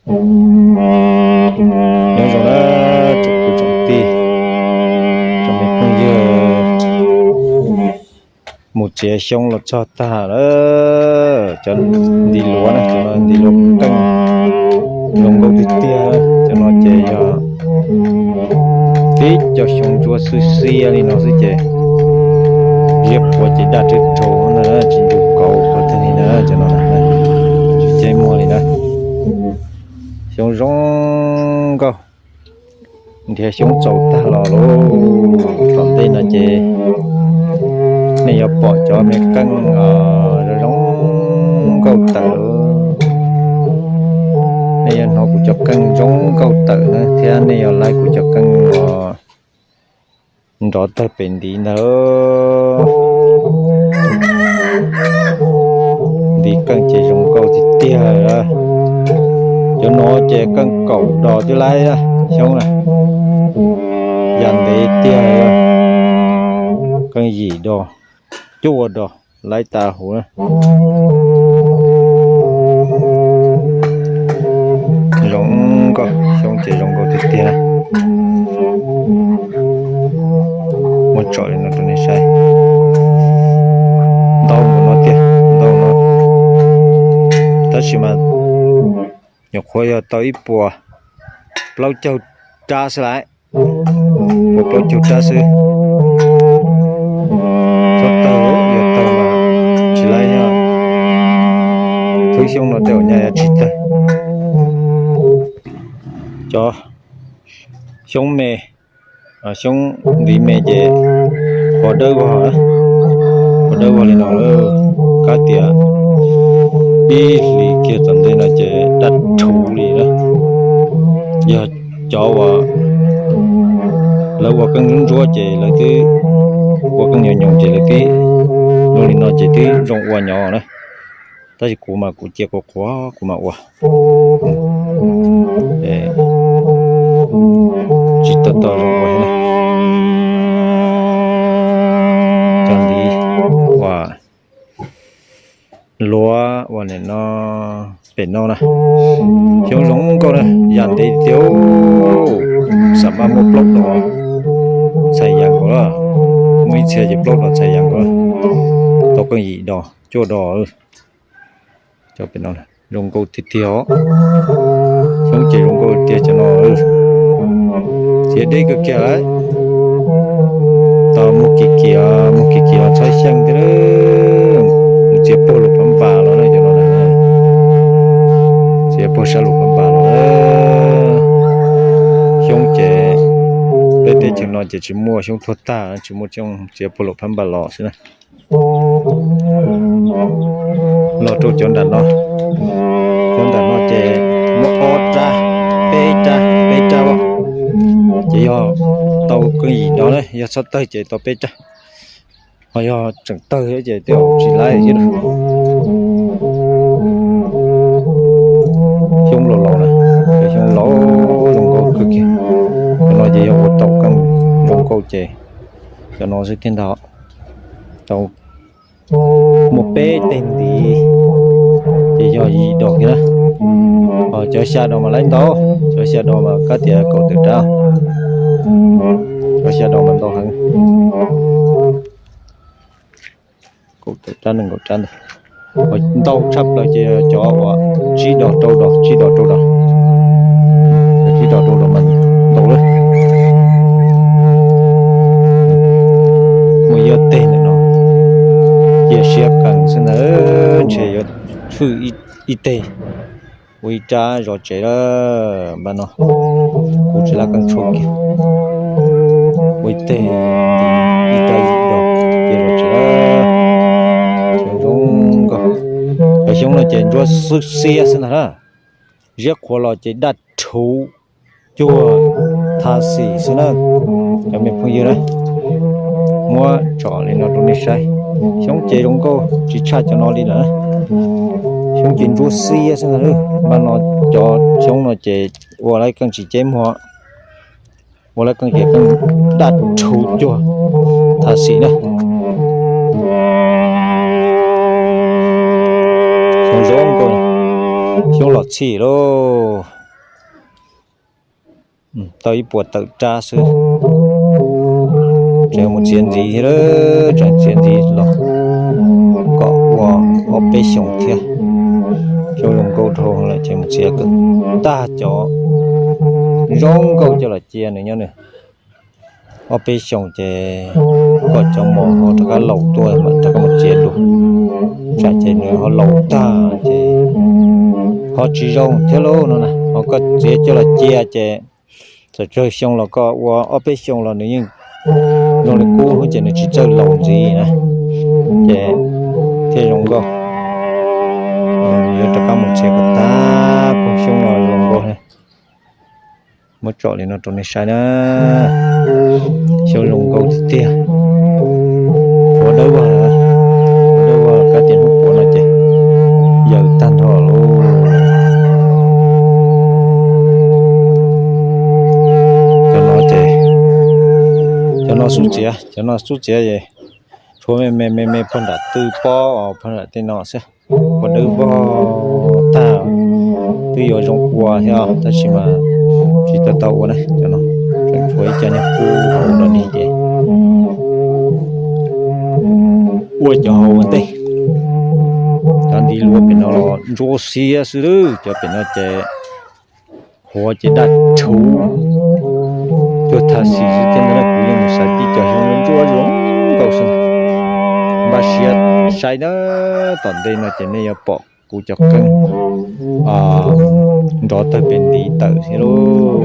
Nyob zoo na tsoom kwv tsoom tij, tsoom me phooj ywg, mus txiav xyoob los txog tag lawm. Cov ntiv luav na, cov no ntiv luav qeej zoo nkauj tiag tiag. Cov no ces yog tib co xyoob ntsuab xwb xiab li no xwb ces ziab qhuav ces daj rhawv rhawv ntag, tsis ncu kauv qhov twg li ntag. Cov no tsis ceb muag li ntag. Xyoob zoo nkauj, nrhiav xyoob txaus tag los lauj. Tom ntej no ces nej yuav pom cov me qeej zoo zoo nkauj tawm lauj. Nej yuav hnov kuv cov qeej zoo nkauj tawm na thiab nej yuav laib kuv cov qeej uas nrov tawg pem ntiv ntag. Ntiv qeej ces zoo nkauj tiag tiag. Cov no ces qeej kaum dos twb laib xyoob na, yam ntev tiag. Qeej yim dos, cuaj dos laib tas huv na. Zoo nkauj, xyoob ces zoo nkauj tiag tiag na. Muab tsom li no rau nej saib. Ntau npaum no tiag, ntau no. Tab sis mas nyuam qhuav yog tau ib puas plaub caug rab xwb lauj. Puas plaub caug rab xwb. Txhob tawg, yog tawg mas tsis laib thiab. Thwb xyoob no tej zaum nyaj yuav tsis tawg. Cov xyoob me, xyoob ntiv me ces qhuav dawb vog, qhuav dawb vog li no lawm. Kab tias ib hlis kiag tom ntej no ces daj rhuv li na. Yog cov uas lawv ua qeej ntsuab ntsuab ces lawv twb ua qeej nyoos nyoos ces lawv twb zoo li no ces twb zoo ua nyob na. Tab sis kuv mas kuv cia qhuav qhuav kuv mam ua. Tsis tau tau zoo ua thiab na. Cov ntiv uas luav uas nim no pem no na, xyoob zoo nkauj na, yam ntev tiag. Xam maj muaj plaub dos txhais yam nkaus lawm, muaj ib txhia ces plaub dos txhais yam nkaus lawm. Tau qeej yim dos cuaj dos. Cov pem no zoo nkauj tiag tiag os. Xyoob ces zoo nkauj tiag cov no. Txiav deb kawg kiag lawm. Tau muag kim kim, muag kim kim los txhob xyeej thiab. Mus txiav puag lub phab npas los cov no, txiav puag sab lub phab npas los. Xyoob ces peb teb chaws no ces tsis muaj xyoob tuag tag, tsis muaj xyoob, txiav puag lub phab npas los xwb na. Los rau cov nram no, cov nram no ces muaj ob rab, peb rab, peb rab os. Ces yog tau qeej yim dos na, yog txhob tawg ces tau peb rab, ho yog tseem tawg ces tej zaum tsis laib thiab. Xyoob laus laus na, cov xyoob laus zoo nkauj kawg kiag. Cov no ces yog ua tau qeej zoo nkauj ces cov no xwb thiaj ntag. Tau muaj peb teg ntiv ces yog yim dos kiag na. Cov xya dos mas laib ntau, cov xya dos mas kab tias kaum tawm rab, cov xya dos mas ntau heev. Kaum tawm rab, nees nkaum rab ntawd. Ntau tshaj plaws ces cov uas tsib dos rau dos, tsib dos rau dos, tsib dos rau dos mas ntau lawm. Muaj ib teg ntawm no, cia siab qees xwb ntag, ntshe yuav hwj ib teg ua ib rab zov tsev lawm. Npaj no kuv tsis lab qeej tshuaj kiag, ua ib teg, ib rab yim dos cia zov tsev lawm. Xyoob zoo nkauj, cov xyoob no ces ntsuab xwb xiab xwb ntag na. Ziab qhuav los ces daj rhuv cuag tha xim xwb na. Cov me phooj ywg na, muab tsom li no rau nej saib. Xyoob ces zoo nkauj tsis tshaj cov no li lawm. Xyoob ces ntsuab xiab xwb ntag. Npaj no cov xyoob no ces ua lawv qeej tsis ceb muag, ua lawv qeej ces qeej daj rhuv cuag tha xim na. Xyoob zoo nkauj, xyoob los txhij lauj. tau ib puas tawm rab xwb. Tseem mus txiav ntxiv thiab, tseem txiav ntxiv los kom ua ob peb xyoos thiab. Xyoob zoo nkauj dhau lawm ces mus txiav kom tag cov zoo nkauj coj los cia nws nyob nws. Ob peb xyoos ces kom cov mos ho rov qab laus tuaj mam rov qab mus txiav dua. Tsam ces nws ho laus tag ces ho tsis zoo thiab lauj no na. Ho koj txiav coj los cia ces txawm tsawg xyoo los koj ua ob peb xyoos los nws yeej zoo li qub ces nws tsis txawj laus ntxiv na. Ces thiaj zoo nkauj. Yuav rov qab mus txiav kom tag pug xyoob no zoo nkauj. Muab tsom li no rau nej saib na. Xyoob zoo nkauj tiag tiag. Puav dawb vog, puav dawb vog kab tias hnub puav no ces yawm tag nrho lauj. Cov no ces, cov no xub txiav, cov no xub txiav es tshuav me me me me pog nram tw pob os, pog nram tej no xwb. Puav dawb vog tag, twb yuav zoo ua thiab tab sis mas tsis tau tau ua na. Cov no tseem tshuav ib co nyuag kub hauv no li ces ua cov hauv ua ntej. Cov ntiv luav pem no los ntsuab xiab xwb, cov pem no ces qhuav ces daj rhuv, cuag thaj xim xwb thiab ntag. Kuv yeej mus xaiv tib co xyoob ntsuab zoo nkauj xwb. Npaj siab saib na, tom ntej no ces nej yuav pom kuv cov qeej nrov tawg pes ntiv tawm thiab lauj.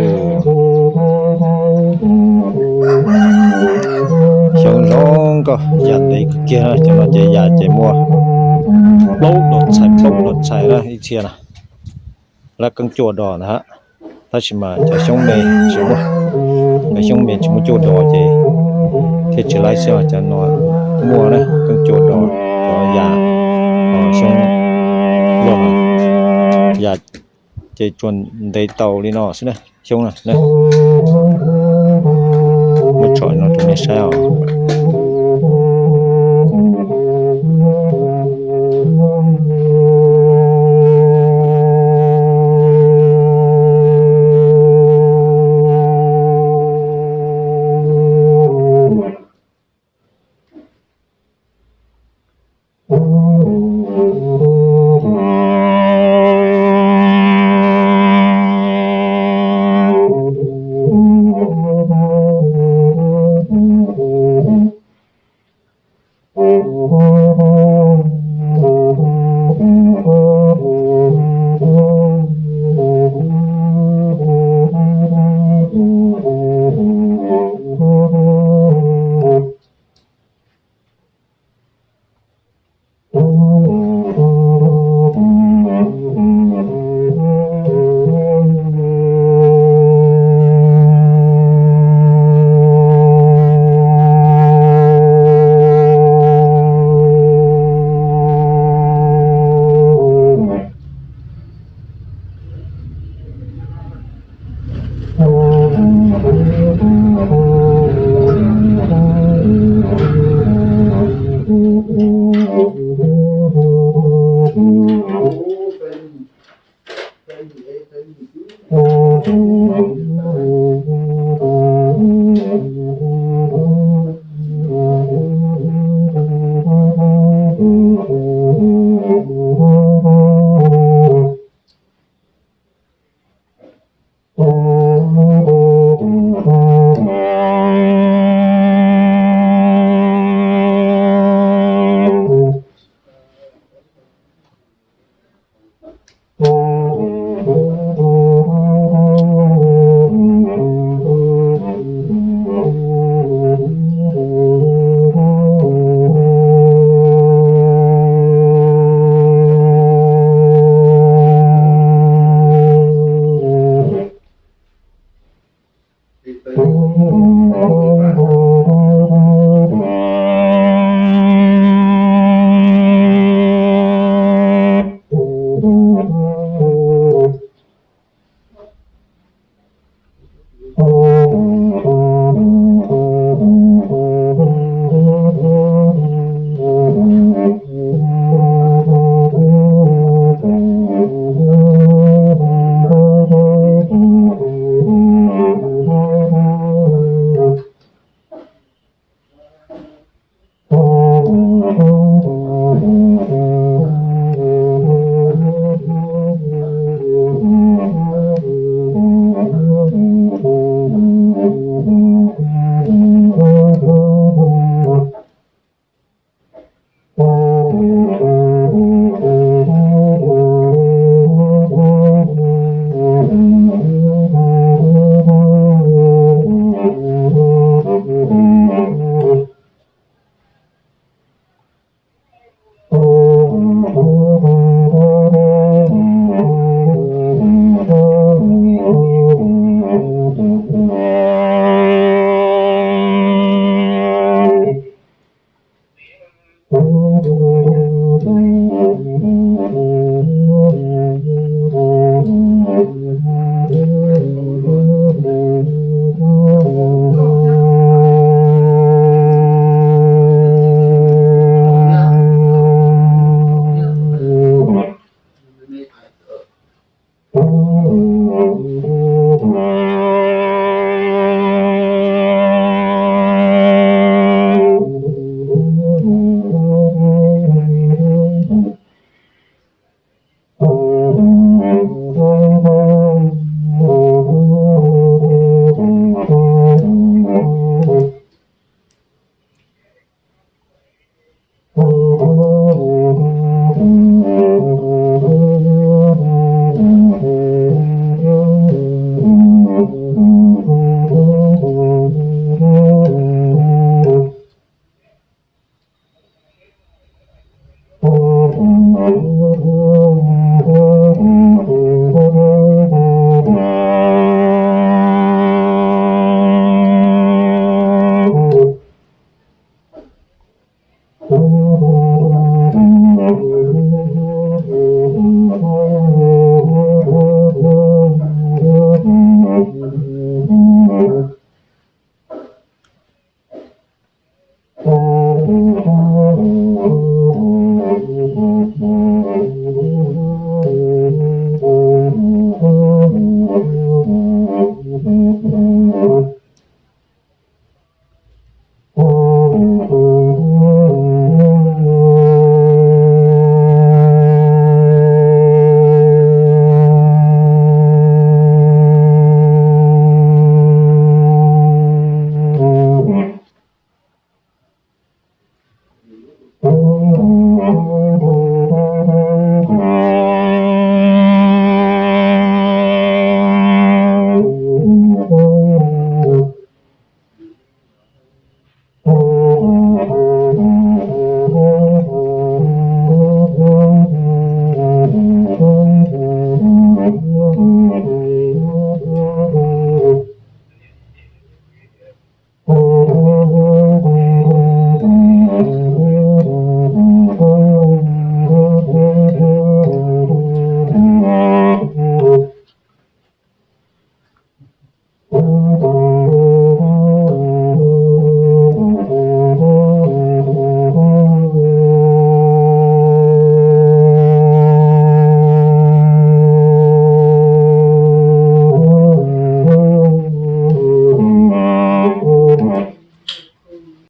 Xyoob zoo nkauj, yam ntev kawg kiag. Cov no ces yam ces muaj plaub dos txhais, plaub dos txhais na ib txhia na. Lab qeej cua dos ntag, tab sis mas cov xyoob me tsis muaj, cov xyoob me tsis muaj cua dos ces thiaj tsis laib xwb. Cov no muaj na, qeej cua dos, cov yam xyoob loj, yam ces tsuas ntev tau li no xwb na. Xyoob na, muab tsom no rau nej saib os.